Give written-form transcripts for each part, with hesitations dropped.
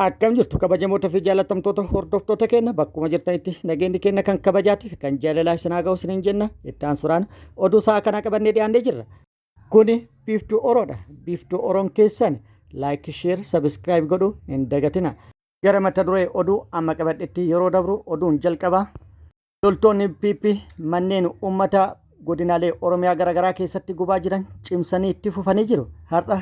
Akkam jirtu kabajamoota fi jaallatamtoota hordoftoota keenya bakkuma jirtanitti nageenyi keenya kan kabajaati fi kan jaalalaa isin haa ga'u isiniin jenna. Itti aansuudhaan oduu sa'a kanaa qabannee dhiyaannee jirra. Kuni Biiftuu Oroodha. Biiftuu Oroon keessan like, share, subscribe godhuu hin dagatina. Gara mata duree oduu amma qabadhetti yeroo dabru oduun jalqabaa. Loltoonni PP manneen uummataa godinaalee Oromiyaa garaagaraa keessatti gubaa jiran cimsanii itti fufanii jiru. Har'a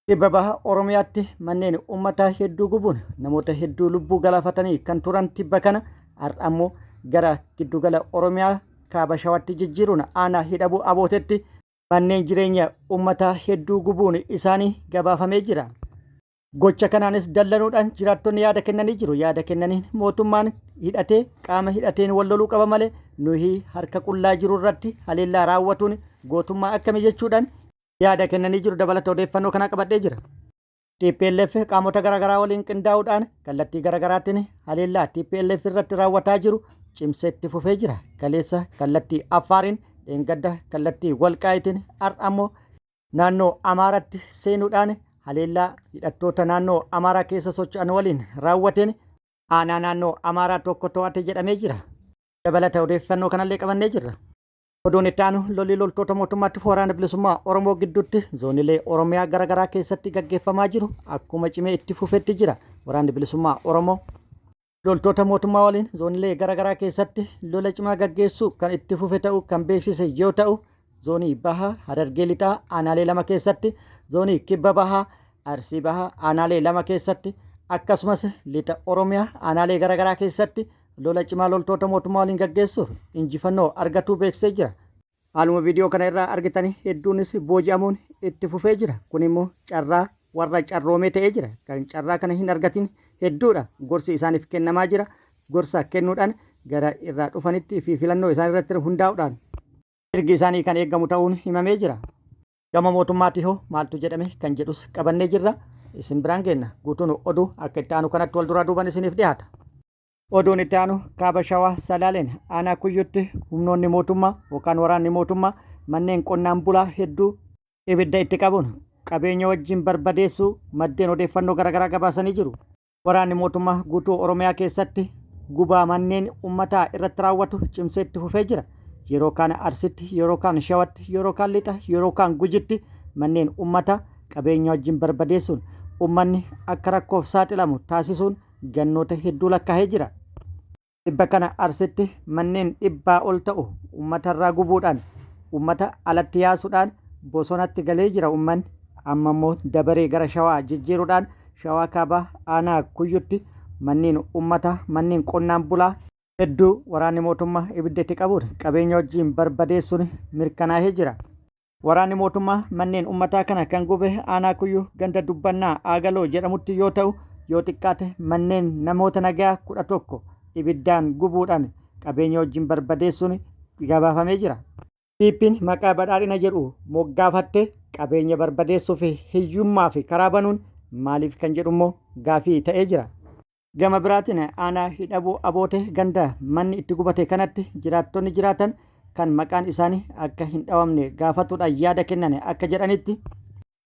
Kibba Baha Oromiyaatti manneen uummataa hedduu gubuun namoota hedduu lubbuu galaafatanii kan turan tibba kana har'a ammoo gara giddugala Oromiyaa kaaba Shawaatti jijjiiruun aanaa Hidhabuu Abootetti manneen jireenya uummataa hedduu gubuun isaanii gabaafamee jira. Gocha kanaanis dallanuudhaan jiraattonni yaada kennanii jiru. Yaada kennaniin mootummaan hidhatee qaama hidhateen wal loluu qaba malee nuyi harka qullaa jiru irratti haleellaa raawwatuun gootummaa akkamii jechuudhaan yaada kennanii jiru. Dabalata odeeffannoo kanaa qabadhee jira. TPLF qaamota garaagaraa waliin qindaa'uudhaan kallattii garaagaraatiin haleellaa TPLF irratti raawwataa jiru cimsee itti fufee jira. Kaleessa kallattii Affaariin, dheengadda kallattii Walqaayitiin, har'a ammoo Naannoo Amaaratti seenuudhaan haleellaa hidhattoota naannoo Amaaraa keessa socho'an waliin raawwateen aanaa naannoo Amaaraa tokko to'ate jedhamee jira. Dabalata odeeffannoo kanallee qabannee jirra. Oduun itti aanu lolli loltoota mootummaatti fi waraana bilisummaa Oromoo gidduutti zoonilee Oromiyaa garaagaraa keessatti gaggeeffamaa jiru akkuma cimee itti fufetti jira. Waraanni bilisummaa Oromoo loltoota mootummaa waliin zoonilee garaagaraa keessatti lola cimaa gaggeessuu kan itti fufe ta'uu kan beeksise yoo ta'u, zoonii Baha Harargee Lixaa aanaalee 2 keessatti, zoonii Kibba Bahaa Arsii Bahaa aanaalee 2 keessatti akkasumas Lixa Oromiyaa aanaalee garaagaraa keessatti lola cimaa loltoota mootummaa waliin gaggeessuuf injifannoo argatuu beeksisee jira. Haaluma viidiyoo kana irraa argitani hedduunis booji'amuun itti fufee jira. Kun immoo carraa warra carroomee ta'ee jira. Kan carraa kana hin argatin hedduudha. Gorsi isaaniif kennamaa jira. Gorsa kennuudhaan gara irraa dhufanitti fi filannoo isaan irratti hundaa'uudhaan mirgi isaanii kan eegamu ta'uun himamee jira. Gama mootummaatii hoo maaltu jedhame kan jedhus qabannee jirra. Isin biraan geenna. Guutuun oduu akka itti aanu kanatti wal duraa duuban isiniif dhiyaata. Oduun itti aanu Kaaba Shawaa Salaaleen aanaa Kuyyutti humnoonni mootummaa yookaan waraanni mootummaa manneen qonnaan bulaa hedduu ibidda itti qabuun qabeenya wajjin barbadeessuu maddeen odeeffannoo garaagaraa gabaasanii jiru. Waraanni mootummaa guutuu Oromiyaa keessatti gubaa manneen uummataa irratti raawwatu cimsee itti fufee jira. Yeroo kaan Arsitti, yeroo kaan Shawatti, yeroo kaan Lixa, yeroo kaan Gujitti manneen uummataa qabeenya wajjin barbadeessuun uummanni akka rakkoof saaxilamu taasisuun gannoota hedduu lakkaa'ee jira. Tibba kana Arsitti manneen dhibbaa ol ta'u uummatarraa gubuudhaan uummata alatti yaasuudhaan bosonatti galee jira uummanni. Amma immoo dabaree gara Shawaa jijjiiruudhaan Shawaa Kaabaa aanaa Kuyyutti manneen uummataa manneen qonnaan bulaa hedduu waraanni mootummaa ibidda itti qabuun qabeenya wajjin barbadeessuun mirkanaa'ee jira. Waraanni mootummaa manneen ummataa kana kan gube aanaa Kuyyuu ganda Dubbannaa Aagaloo jedhamutti yoo ta'u, yoo xiqqaate manneen namoota nagayaa 11 ibiddaan gubuudhaan qabeenya wajjin barbadeessuun gabaafamee jira. PPn maqaa badhaadhina jedhu moggaafatte qabeenya barbadeessuu fi hiyyummaaf karaa banuun maaliif kan jedhu immoo gaafii ta'ee jira. Gama biraatiin aanaa Hidhabuu Abootee ganda manni itti gubate kanatti jiraattonni jiraatan kan maqaan isaanii akka hin dhawamne gaafatuudhaan yaada kennan akka jedhanitti,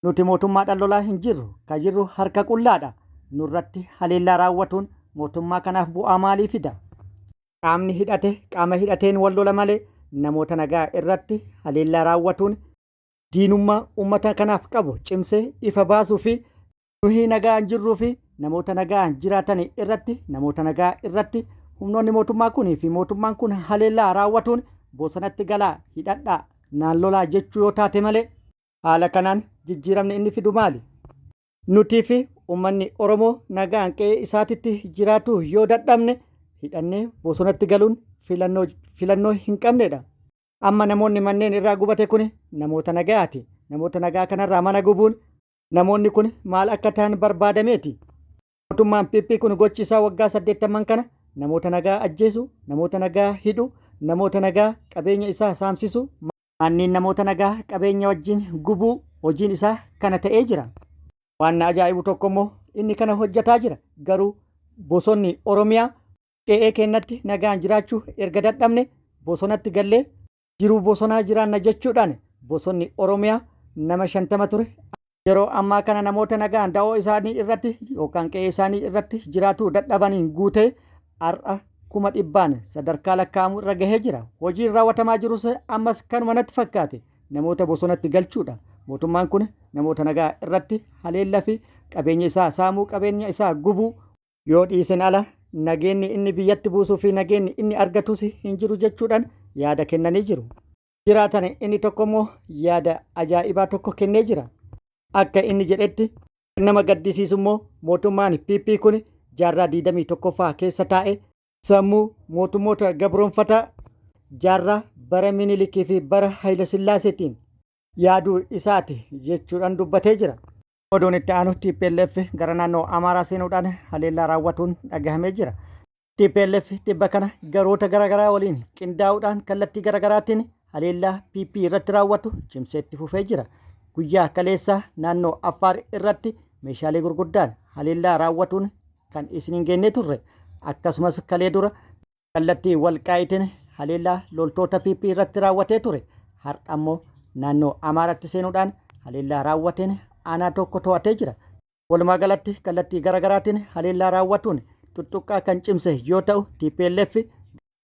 nuti mootummaadhaan lolaa hin jirru, ka jirru harka qullaadha. Nurratti haleellaa raawwatuun mootummaa kanaaf bu'aa maalii fida? Qaamni hidhate qaama hidhateen wal lola malee namoota nagaa irratti haleellaa raawwatuun diinummaa uummata kanaaf qabu cimsee ifa baasuu fi Nuhi nagaan jirruu fi namoota nagaan jiraatan irratti namoota nagaa irratti humnoonni mootummaa kun fi mootummaan kun haleellaa raawwatuun bosonatti galaa hidhadhaa naan lolaa jechuu yoo taate malee haala kanaan jijjiiramni inni fidu maali? Nutii fi uummanni Oromoo nagaan qe'ee isaatitti jiraatuu yoo dadhabne hidhannee bosonatti galuun filannoo filannoo hin qabnedha. Amma namoonni manneen irraa gubate kun namoota nagayaati. Namoota nagaa kanarraa mana gubuun Namoonni kun maal akka ta'an barbaadameeti. Mootummaan PP kun gochi isaa waggaa saddeettamman kana namoota nagaa ajjeesu, namoota nagaa hidhu, namoota nagaa qabeenya isaa saamsisu, manneen namoota nagaa qabeenya wajjin gubuu hojiin isaa kana ta'ee jira. Waan na ajaa'ibu tokko immoo inni kana hojjetaa jira. Garuu bosonni Oromiyaa qe'ee keenyatti nagaan jiraachuu erga dadhabne bosonatti gallee jiruu bosonaa jiraanna jechuudhaan bosonni Oromiyaa nama 50 ture Yeroo ammaa kana namoota nagaan da'oo isaanii irratti yookaan qe'ee isaanii irratti jiraatuu dadhabaniin guutee har'a 100,000n sadarkaa lakkaa'amu irra gahee jira. Hojiin raawwatamaa jirus ammas kanuma natti fakkaate. Namoota bosonatti galchuudha. Mootummaan kun namoota nagaa irratti haleella fi qabeenya isaa saamuu, qabeenya isaa gubuu yoo dhiisen ala nageenni inni biyyatti buusuu fi nageenni inni argatus hin jiru jechuudhaan yaada kennanii jiru. Jiraatan inni tokko immoo yaada ajaa'ibaa tokko kennee jira. Akka inni jedhetti kan nama gaddisiisu immoo mootummaan PP kun jaarraa 21ffaa keessa taa'e sammuu mootummoota gabroonfataa jaarraa bara Minilikii fi bara Hayilesillaaseetiin yaaduu isaati jechuudhaan dubbatee jira. Oduun itti aanu tplf gara naannoo Amaaraa seenuudhaan haleellaa raawwatuun dhagahamee jira. Tplf tibba kana garoota garaagaraa waliin qindaa'uudhaan kallattii garaagaraatiin haleellaa PP irratti raawwatu cimsee itti fufee jira. Guyyaa kaleessaa naannoo Affaar irratti meeshaalee gurguddaan haleellaa raawwatuun kan isin hin geennee turre. Akkasumas kalee dura Kallattii Walqaayitiin haleellaa loltoota PP irratti raawwatee ture. Har'a ammoo naannoo Amaaratti seenuudhaan haleellaa raawwateen aanaa tokko to'atee jira. Walumaa galatti kallattii garaagaraatiin haleellaa raawwatuun tuttuqqaa kan cimse yoo ta'u tplf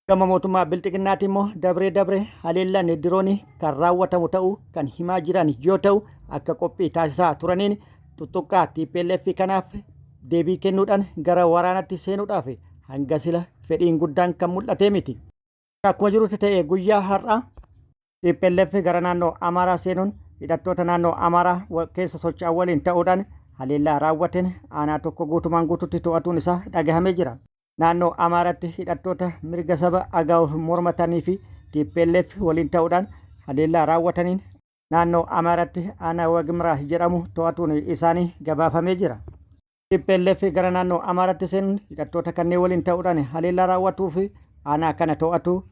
gama mootummaa Bilxiginnaatiin immoo dabree dabree haleellaan diroonii kan raawwatamu ta'uu kan himaa jiran yoo ta'u akka qophii taasisaa turaniin tuttuqqaa tplf kanaaf deebii kennuudhaan gara waraanatti seenuudhaaf hanga sila fedhiin guddaan kan mul'atee miti. Akkuma jirutti ta'e guyyaa har'aa tplf gara naannoo Amaaraa seenuun hidhattoota naannoo Amaaraa keessa socho'an waliin ta'uudhaan haleellaa raawwateen aanaa tokko guutumaan guututti to'atuun isaa dhagahamee jira. Naannoo Amaaratti hidhattoota mirga saba Agaawuf mormatanii fi tplf waliin ta'uudhaan haleellaa raawwataniin naannoo Amaaratti aanaa Wagimraa jedhamu to'atuun isaanii gabaafamee jira. Tplf gara naannoo Amaaratti seenuun hidhattoota kanneen waliin ta'uudhaan haleellaa raawwatuu fi aanaa kana to'atuu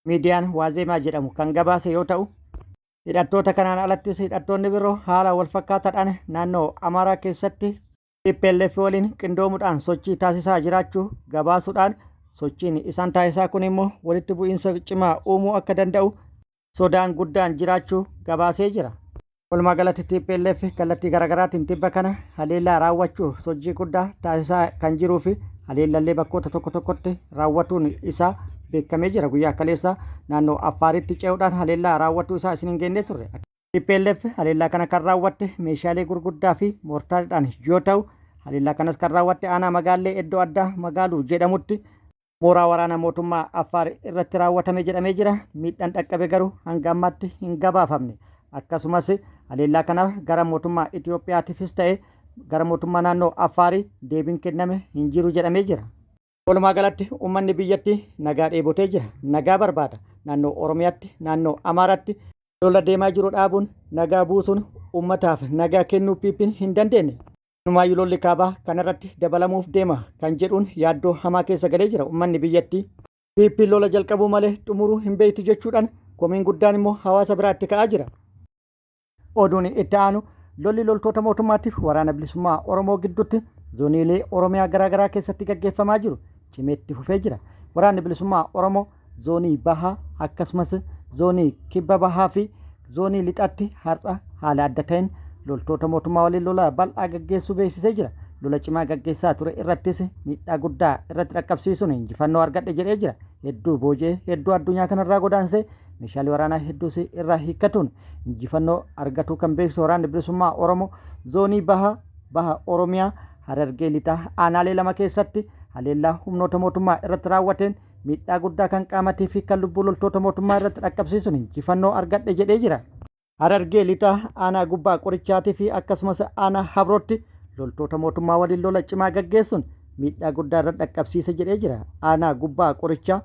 miidiyaan Waazeemaa jedhamu kan gabaase yoo ta'u, hidhattoota kanaan alattis hidhattoonni biroo haala walfakkaataadhaan naannoo Amaaraa keessatti tplf waliin qindoomuudhaan sochii taasisaa jiraachuu gabaasuudhaan sochiin isaan taasisaa kun immoo walitti bu'iinsa cimaa uumuu akka danda'u sodaan guddaan jiraachuu gabaasee jira. Walumaa galatti tplf kallattii garaagaraatiin tibba kana haleellaa raawwachuuf sochii guddaa taasisaa kan jiruu fi haleellallee bakkoota tokko tokkotti raawwatuun isaa beekamee jira. Guyyaa kaleessaa naannoo Affaaritti ce'uudhaan haleellaa raawwatuu isaa isin hin geennee turre. Tplf haleellaa kana kan raawwatte meeshaalee gurguddaa fi moortaariidhaan yoo ta'u, haleellaa kanas kan raawwatte aanaa Magaallee iddoo addaa Magaaluu jedhamutti mooraa waraana mootummaa Affaar irratti raawwatame jedhamee jira. Miidhaan dhaqqabe garuu hanga ammaatti hin gabaafamne. Akkasumas haleellaa kanaaf gara mootummaa Itoophiyaatiifis ta'e gara mootummaa naannoo Affaarii deebiin kenname hin jiru jedhamee jira. Walumaa galatti uummanni biyyattii nagaa dheebotee jira. Nagaa barbaada. Naannoo Oromiyaatti, naannoo Amaaraatti lola deemaa jiru dhaabuun nagaa buusuun uummataaf nagaa kennuu PPn hin dandeenye. Inumaayyuu lolli kaabaa kanarratti dabalamuuf deema kan jedhuun yaaddoo hamaa keessa galee jira uummanni biyyattii. PP lola jalqabuu malee xumuruu hin beektu jechuudhaan komiin guddaan immoo hawaasa biraatti ka'aa jira. Oduun itti aanu lolli loltoota mootummaatiif waraana bilisummaa Oromoo gidduutti zooniilee Oromiyaa garaagaraa keessatti gaggeeffamaa jiru cimee itti fufee jira. Waraanni bilisummaa Oromoo zoonii bahaa akkasumas zoonii kibba bahaa fi zoonii lixaatti har'a haala adda ta'een loltoota mootummaa waliin lola bal'aa gaggeessuu beeksisee jira. Lola cimaa gaggeessaa ture irrattis miidhaa guddaa irratti dhaqqabsiisuun injifannoo argadhe jedhee jira. Hedduu booji'ee hedduu addunyaa kanarraa godaansee meeshaalee waraanaa hedduus irraa hiikkatuun injifannoo argatuu kan beeksisu waraanni bilisummaa Oromoo zoonii bahaa baha Oromiyaa Harargee lixaa aanaalee lama keessatti haleellaa humnoota mootummaa irratti raawwateen miidhaa guddaa kan qaamatii fi kan lubbuu loltoota mootummaa irratti dhaqqabsiisuun injifannoo argadhe jedhee jira. Harargee lixaa aanaa gubbaa qorichaatii fi akkasumas aanaa Habrootti loltoota mootummaa waliin lola cimaa gaggeessuun miidhaa guddaa irra dhaqqabsiise jedhee jira. Aanaa gubbaa qorichaa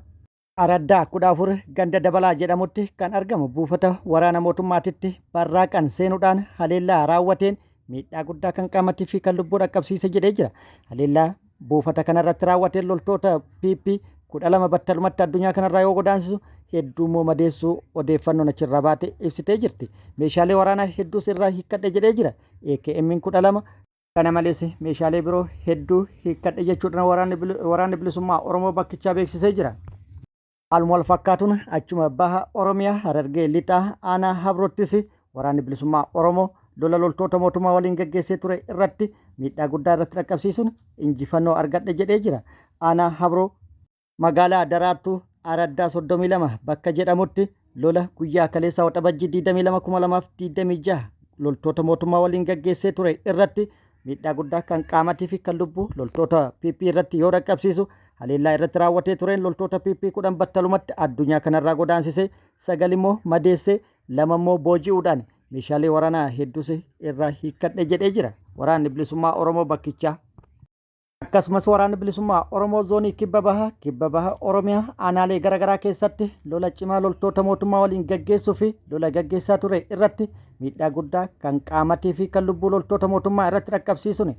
Araddaa 14 ganda Dabalaa jedhamutti kan argamu buufata waraana mootummaatitti barraaqan seenuudhaan haleellaa raawwateen miidhaa guddaa kan qaamatii fi kan lubbuu dhaqqabsiise jedhee jira. Haleellaa buufata kanarratti raawwateen loltoota PP 12 battalumatti addunyaa kanarraa yoo godaansisu hedduu immoo madeessuu odeeffannoon achirraa baate ibsitee jirti. Meeshaalee waraanaa hedduus irraa hiikkadhe jedhee jira. AKM'n 12 Kana malees meeshaalee biroo hedduu hiikkadhe jechuudhaan waraanni bilisummaa Oromoo bakkichaa beeksisee jira. Haaluma wal fakkaatuun achuma baha Oromiyaa Harargee Lixaa aanaa Habroottis waraanni bilisummaa Oromoo lola loltoota mootummaa waliin gaggeessee ture irratti miidhaa guddaa irratti dhaqqabsiisuun injifannoo argadhe jedhee jira. Aanaa Habroo magaalaa Daraartuu Araddaa 32 bakka jedhamutti lola guyyaa kaleessaa Waxabajjii 22,2026 loltoota mootummaa waliin gaggeessee ture irratti miidhaa guddaa kan qaamatii fi kan lubbuu loltoota PP irratti yoo dhaqqabsiisu haleellaa irratti raawwatee tureen loltoota PP 10 battalumatti addunyaa kanarraa godaansisee 9 immoo madeessee 2 immoo booji'uudhaan meeshaalee waraanaa hedduus irraa hiikkadhe jedhee jira. Waraanni Bilisummaa Oromoo bakkichaa. Akkasumas Waraanni Bilisummaa Oromoo Zoonii Kibba Bahaa, Kibba Baha Oromiyaa aanaalee garaagaraa keessatti lola cimaa loltoota mootummaa waliin gaggeessuu fi lola gaggeessaa ture irratti miidhaa guddaa kan qaamatii fi kan lubbuu loltoota mootummaa irratti dhaqqabsiisuun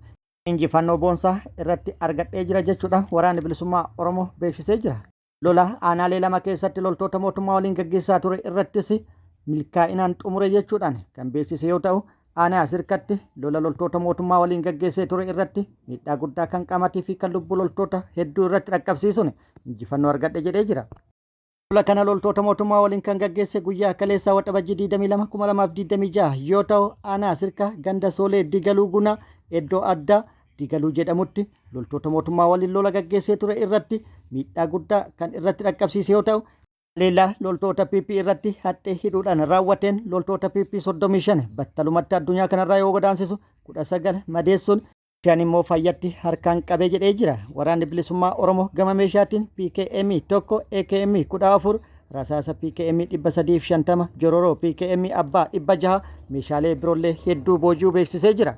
injifannoo boonsaa irratti argadhee jira jechuudhaan Waraanni Bilisummaa Oromoo beeksisee jira. Lola aanaalee lama keessatti loltoota mootummaa waliin gaggeessaa ture irrattis milkaa'inaan xumure jechuudhaan kan beeksise yoo ta'u, aanaa Sirkatti lola loltoota mootummaa waliin gaggeessee ture irratti miidhaa guddaa kan qaamatii fi kan lubbuu loltoota hedduu irratti dhaqqabsiisuun injifannoo argadhe jedhee jira. Lola kana loltoota mootummaa waliin kan gaggeesse guyyaa kaleessaa Waxabajjii 22, 2026 yoo ta'u, aanaa Sirkaa ganda Soolee Digaluu Gunaa iddoo addaa Digaluu jedhamutti loltoota mootummaa waliin lola gaggeessee ture irratti miidhaa guddaa kan irratti dhaqqabsiise yoo ta'u, haleellaa loltoota PP irratti haxxee hidhuudhaan raawwateen loltoota PP 35 battalumatti addunyaa kanarraa yoo godaansisu 19 madeessuun 5 immoo fayyatti harkaan qabee jedhee jira. Waraanni Bilisummaa Oromoo gama meeshaatiin PKM 1, AKM 14, rasaasa PKM 350, jororoo PKM abbaa 600, meeshaalee biroollee hedduu booji'uu beeksisee jira.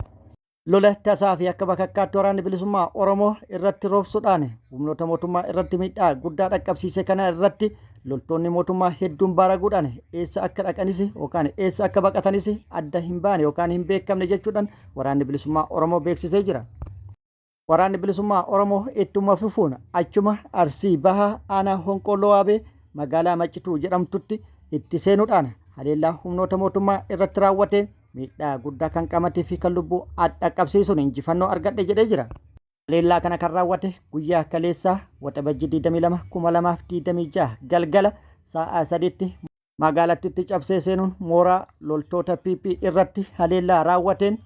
Lola tasaa fi akka bakakkaatti Waraanni Bilisummaa Oromoo irratti roobsuudhaan humnoota mootummaa irratti miidhaa guddaa dhaqqabsiise kana irratti loltoonni mootummaa hedduun baaraguudhaan eessa akka dhaqanis yookaan eessa akka baqatanis adda hin baane yookaan hin beekamne jechuudhaan Waraanni Bilisummaa Oromoo beeksisee jira. Waraanni Bilisummaa Oromoo ittuma fufuun achuma Arsii Bahaa aanaa Honqoolloo Waabee magaalaa Maccituu jedhamtutti itti seenuudhaan haleellaa humnoota mootummaa irratti raawwateen miidhaa guddaa kan qaamatii fi kan lubbuu dhaqqabsiisuun injifannoo argadhe jedhee jira. Haleellaa kana kan raawwate guyyaa kaleessaa Waxabajjii 22, 2026 galgala sa'a 3tti magaalattitti cabsee seenuun mooraa loltoota PP irratti haleellaa raawwateen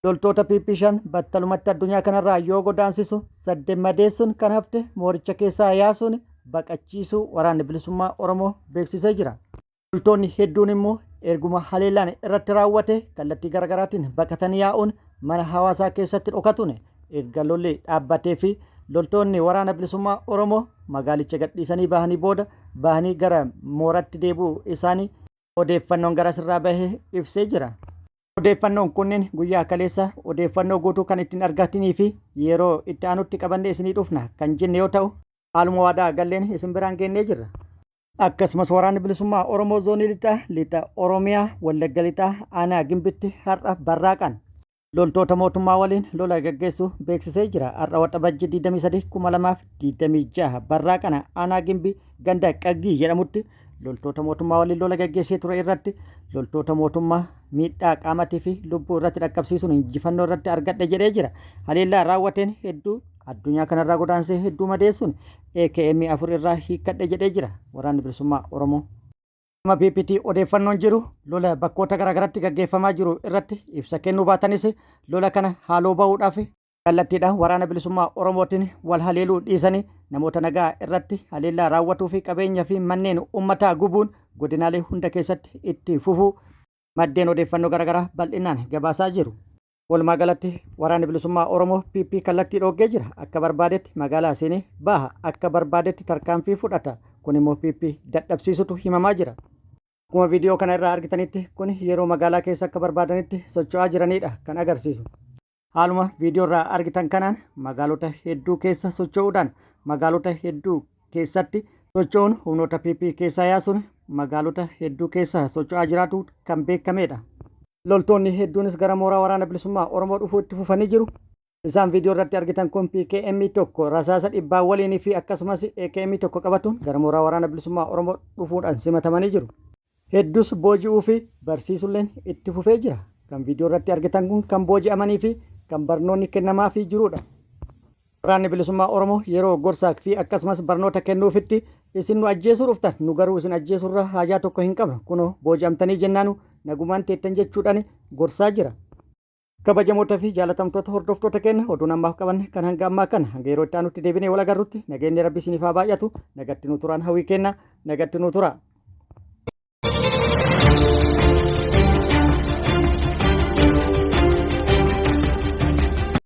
loltoota PP 5 battalumatti addunyaa kanarraa yoo godaansisu 8 madeessuun kan hafte mooricha keessaa yaasuun baqachiisuu Waraanni Bilisummaa Oromoo beeksisee jira. Loltoonni hedduun immoo erguma haleellaan irratti raawwate kallattii garaagaraatiin baqatanii yaa'uun mana hawaasaa keessatti dhokatuun erga lolli dhaabbatee fi loltoonni Waraana Bilisummaa Oromoo magaalicha gadhiisanii bahanii booda bahanii gara mooratti deebi'uu isaanii odeeffannoon garasirraa bahe ibsee jira. Odeeffannoon kunneen guyyaa kaleessa odeeffannoo guutuu kan ittiin argatanii fi yeroo itti aanutti qabannee isinii dhufna kan jenne yoo ta'u haaluma waadaa galleen isin biraan geennee jirra. Akkasumas Waraanni Bilisummaa Oromoo Zoonii Lixaa Lixa Oromiyaa Wallagga Lixaa Aanaa Gimbitti har'a barraaqaan loltoota mootummaa waliin lola gaggeessuu beeksisee jira. Har'a Waxabajjii 23 2026 barraaqana Aanaa Gimbii ganda Qaggii jedhamutti loltoota mootummaa waliin lola gaggeessee ture irratti loltoota mootummaa miidhaa qaamatii fi lubbuu irratti dhaqqabsiisuun injifannoo irratti argadhe jedhee jira. Haleellaa raawwateen hedduu addunyaa kanarraa godaansee hedduu madeessuun AKM 4 irraa hiikkadhe jedhee jira Waraanni Bilisummaa Oromoo. Gama PPT odeeffannoon jiru lola bakkoota garaagaratti gaggeeffamaa jiru irratti ibsa kennuu baatanis lola kana haaloo ba'uudhaaf kallattiidhaan Waraana Bilisummaa Oromootiin wal haleeluu dhiisanii namoota nagaa irratti haleellaa raawwatuu fi qabeenya fi manneen uummataa gubuun godinaalee hunda keessatti itti fufuu maddeen odeeffannoo garaagaraa bal'inaan gabaasaa jiru. Walumaa galatti Waraanni Bilisummaa Oromoo PP kallattii dhooggee jira. Akka barbaadetti magaalaa seenee baha. Akka barbaadetti tarkaanfii fudhata. Kun immoo PP dadhabsiisutu himamaa jira. Akkuma viidiyoo kana irraa argitanitti kun yeroo magaalaa keessa akka barbaadanitti socho'aa jiranidha kan agarsiisu. Haaluma viidiyoo irraa argitan kanaan magaalota hedduu keessa socho'uudhaan magaalota hedduu keessatti socho'uun humnoota PP keessaa yaasuun magaalota hedduu keessa socho'aa jiraatu kan beekamedha. Loltoonni hedduunis gara mooraa Waraana Bilisummaa Oromoo dhufuu itti fufanii jiru. Isaan viidiyoo irratti argitan kun PKM tokko rasaasa dhibbaa waliinii fi akkasumas AKM tokko qabatuun gara mooraa Waraana Bilisummaa Oromoo dhufuudhaan simatamanii jiru. Hedduus booji'uu fi barsiisulleen itti fufee jira. Kan viidiyoo irratti argitan kun kan booji'amanii fi kan barnoonni kennamaafii jiruudha. Waraanni Bilisummaa Oromoo yeroo gorsaa fi akkasumas barnoota kennuufitti isin nu ajjeesuu dhuftan nu garuu isin ajjeesurraa haajaa tokko hin qabnu kunoo booji'amtanii jennaanu nagumaan teettan jechuudhaan gorsaa jira. Kabajamoota fi jaalatamtoota hordoftoota keenya, oduun ammaaf qabanne kan hanga ammaa kana. Hanga yeroo itti aanutti deebinee wal agarrutti nageenyi Rabbi isiniif haa baay'atu. Nagatti nu turaan hawwii kenna. Nagatti nu tura.